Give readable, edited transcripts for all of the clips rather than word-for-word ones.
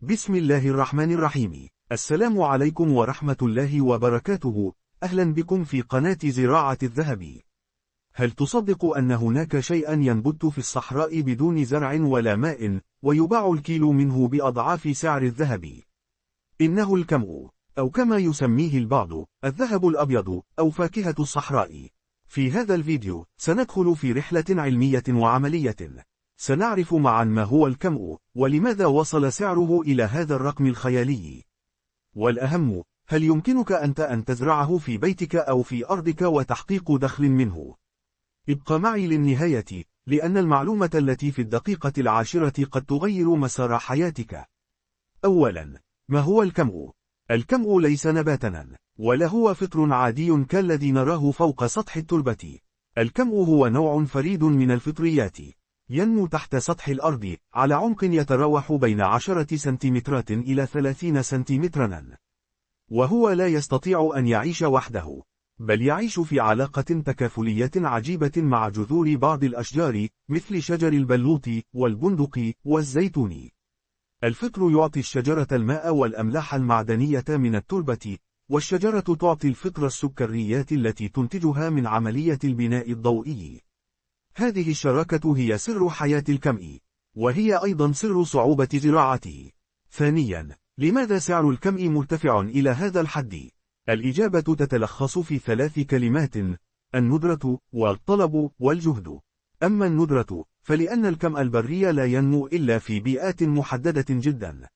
بسم الله الرحمن الرحيم. السلام عليكم ورحمة الله وبركاته. أهلا بكم في قناة زراعة الذهب. هل تصدق أن هناك شيئا ينبت في الصحراء بدون زرع ولا ماء ويباع الكيلو منه بأضعاف سعر الذهب؟ إنه الكمء، أو كما يسميه البعض الذهب الأبيض أو فاكهة الصحراء. في هذا الفيديو سندخل في رحلة علمية وعملية. سنعرف معا ما هو الكمء، ولماذا وصل سعره إلى هذا الرقم الخيالي. والأهم، هل يمكنك أنت أن تزرعه في بيتك أو في أرضك وتحقيق دخل منه؟ ابق معي للنهاية، لأن المعلومة التي في الدقيقة العاشرة قد تغير مسار حياتك. أولا، ما هو الكمء؟ الكمء ليس نباتا، ولا هو فطر عادي كالذي نراه فوق سطح التربة. الكمء هو نوع فريد من الفطريات، ينمو تحت سطح الأرض على عمق يتراوح بين 10 سنتيمترات إلى 30 سنتيمترا. وهو لا يستطيع أن يعيش وحده، بل يعيش في علاقة تكافلية عجيبة مع جذور بعض الأشجار مثل شجر البلوط والبندق والزيتون. الفطر يعطي الشجرة الماء والأملاح المعدنية من التربة، والشجرة تعطي الفطر السكريات التي تنتجها من عملية البناء الضوئي. هذه الشراكة هي سر حياة الكمء، وهي أيضا سر صعوبة زراعته. ثانيا، لماذا سعر الكمء مرتفع إلى هذا الحد؟ الإجابة تتلخص في 3 كلمات: الندرة والطلب والجهد. أما الندرة، فلأن الكمء البري لا ينمو إلا في بيئات محددة جدا،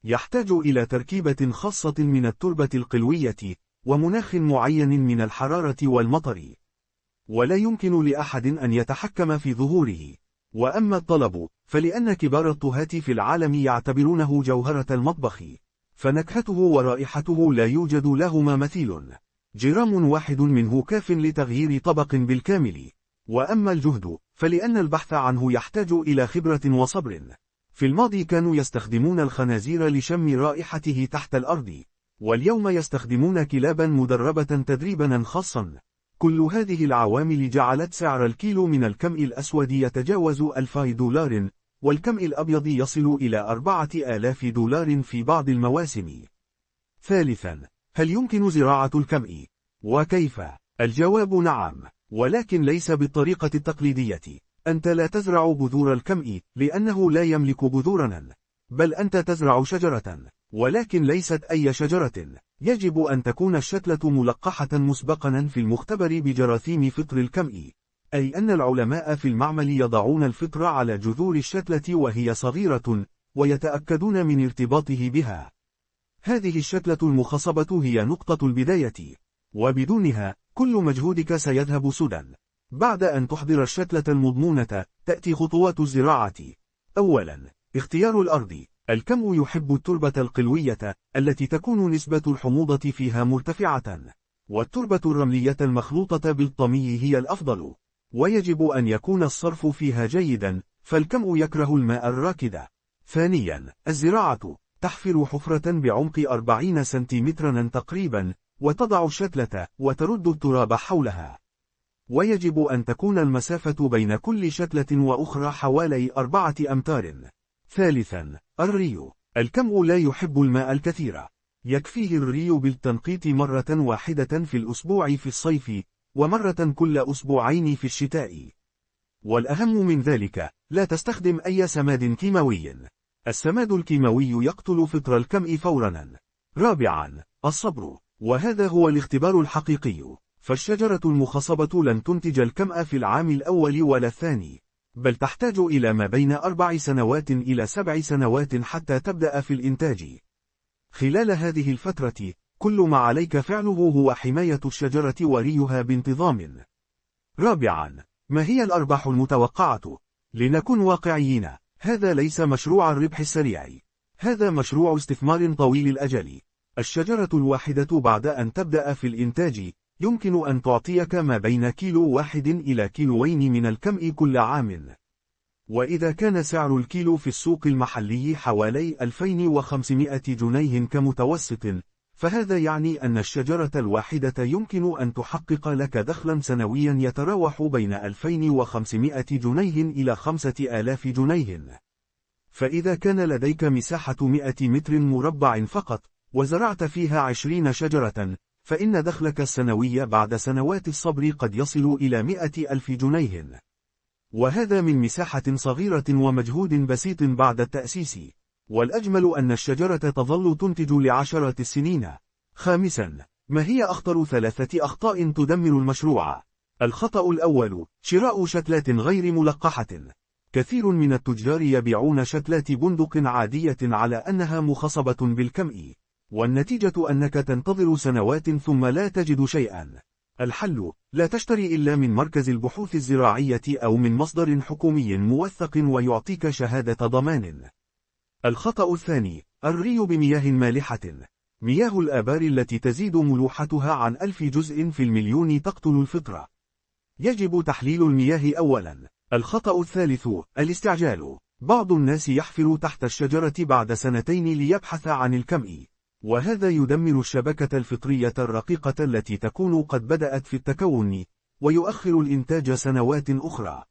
يحتاج إلى تركيبة خاصة من التربة القلوية، ومناخ معين من الحرارة والمطر، ولا يمكن لأحد أن يتحكم في ظهوره. وأما الطلب، فلأن كبار الطهاة في العالم يعتبرونه جوهرة المطبخ، فنكهته ورائحته لا يوجد لهما مثيل. جرام واحد منه كاف لتغيير طبق بالكامل. وأما الجهد، فلأن البحث عنه يحتاج إلى خبرة وصبر. في الماضي كانوا يستخدمون الخنازير لشم رائحته تحت الأرض، واليوم يستخدمون كلابا مدربة تدريبا خاصا. كل هذه العوامل جعلت سعر الكيلو من الكمء الأسود يتجاوز $2000، والكمء الأبيض يصل إلى $4000 في بعض المواسم. ثالثا، هل يمكن زراعة الكمء؟ وكيف؟ الجواب نعم، ولكن ليس بالطريقة التقليدية. أنت لا تزرع بذور الكمء لأنه لا يملك بذورا، بل أنت تزرع شجرة، ولكن ليست أي شجرة. يجب أن تكون الشتلة ملقحة مسبقا في المختبر بجراثيم فطر الكمء، أي أن العلماء في المعمل يضعون الفطر على جذور الشتلة وهي صغيرة، ويتأكدون من ارتباطه بها. هذه الشتلة المخصبة هي نقطة البداية، وبدونها كل مجهودك سيذهب سدى. بعد أن تحضر الشتلة المضمونة، تأتي خطوات الزراعة. أولا، اختيار الأرض. الكمء يحب التربة القلوية التي تكون نسبة الحموضة فيها مرتفعة، والتربة الرملية المخلوطة بالطمي هي الأفضل، ويجب أن يكون الصرف فيها جيدا، فالكمء يكره الماء الراكد. ثانيا، الزراعة. تحفر حفرة بعمق 40 سنتيمترا تقريبا، وتضع الشتلة وترد التراب حولها، ويجب أن تكون المسافة بين كل شتلة وأخرى حوالي 4 أمتار. ثالثا، الري. الكمء لا يحب الماء الكثير، يكفيه الري بالتنقيط مرة واحدة في الأسبوع في الصيف، ومرة كل أسبوعين في الشتاء. والأهم من ذلك، لا تستخدم أي سماد كيماوي. السماد الكيماوي يقتل فطر الكمء فورا. رابعا، الصبر، وهذا هو الاختبار الحقيقي. فالشجرة المخصبة لن تنتج الكمء في العام الأول ولا الثاني، بل تحتاج إلى ما بين 4 سنوات إلى 7 سنوات حتى تبدأ في الإنتاج. خلال هذه الفترة، كل ما عليك فعله هو حماية الشجرة وريها بانتظام. رابعا، ما هي الأرباح المتوقعة؟ لنكن واقعيين، هذا ليس مشروع الربح السريع، هذا مشروع استثمار طويل الأجل. الشجرة الواحدة بعد أن تبدأ في الإنتاج يمكن أن تعطيك ما بين كيلو واحد إلى كيلوين من الكمء كل عام. وإذا كان سعر الكيلو في السوق المحلي حوالي 2500 جنيه كمتوسط، فهذا يعني أن الشجرة الواحدة يمكن أن تحقق لك دخلا سنويا يتراوح بين 2500 جنيه إلى 5000 جنيه. فإذا كان لديك مساحة 100 متر مربع فقط، وزرعت فيها 20 شجرة، فإن دخلك السنوي بعد سنوات الصبر قد يصل إلى 100,000 جنيه. وهذا من مساحة صغيرة ومجهود بسيط بعد التأسيس. والأجمل أن الشجرة تظل تنتج لعشرات السنين. خامسا، ما هي أخطر 3 أخطاء تدمر المشروع؟ الخطأ الأول: شراء شتلات غير ملقحة. كثير من التجار يبيعون شتلات بندق عادية على أنها مخصبة بالكمء، والنتيجة أنك تنتظر سنوات ثم لا تجد شيئا. الحل: لا تشتري إلا من مركز البحوث الزراعية أو من مصدر حكومي موثق ويعطيك شهادة ضمان. الخطأ الثاني: الري بمياه مالحة. مياه الآبار التي تزيد ملوحتها عن 1000 جزء في المليون تقتل الفطرة. يجب تحليل المياه أولا. الخطأ الثالث: الاستعجال. بعض الناس يحفر تحت الشجرة بعد سنتين ليبحث عن الكمء، وهذا يدمر الشبكة الفطرية الرقيقة التي تكون قد بدأت في التكون، ويؤخر الإنتاج سنوات أخرى.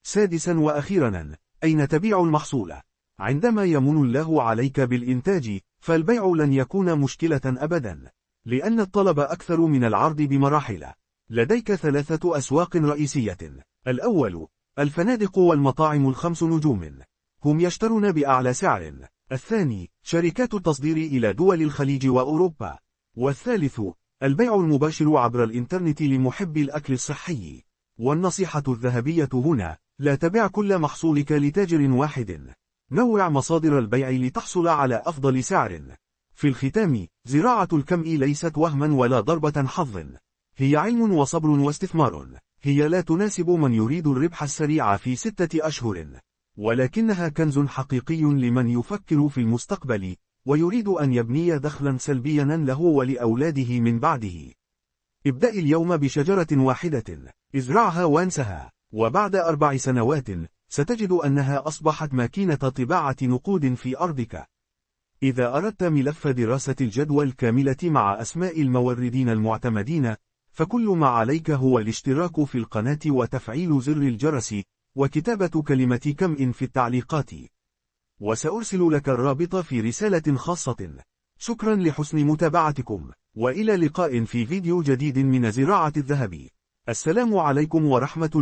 سادسا وأخيرا: أين تبيع المحصول؟ عندما يمن الله عليك بالإنتاج، فالبيع لن يكون مشكلة أبدا، لأن الطلب أكثر من العرض بمراحل. لديك 3 أسواق رئيسية. الأول: الفنادق والمطاعم ال5 نجوم، هم يشترون بأعلى سعر. الثاني: شركات التصدير إلى دول الخليج وأوروبا. والثالث: البيع المباشر عبر الإنترنت لمحبي الأكل الصحي. والنصيحة الذهبية هنا: لا تبع كل محصولك لتاجر واحد. نوع مصادر البيع لتحصل على أفضل سعر. في الختام، زراعة الكمء ليست وهما ولا ضربة حظ، هي علم وصبر واستثمار. هي لا تناسب من يريد الربح السريع في 6 أشهر، ولكنها كنز حقيقي لمن يفكر في المستقبل، ويريد أن يبني دخلا سلبيا له ولأولاده من بعده. ابدأ اليوم بشجرة واحدة، ازرعها وانسها، وبعد 4 سنوات ستجد أنها أصبحت ماكينة طباعة نقود في أرضك. إذا أردت ملف دراسة الجدوى الكاملة مع أسماء الموردين المعتمدين، فكل ما عليك هو الاشتراك في القناة وتفعيل زر الجرس، وكتابة كلمة كمء في التعليقات. وسأرسل لك الرابط في رسالة خاصة. شكرا لحسن متابعتكم، وإلى لقاء في فيديو جديد من زراعة الذهب. السلام عليكم ورحمة الله.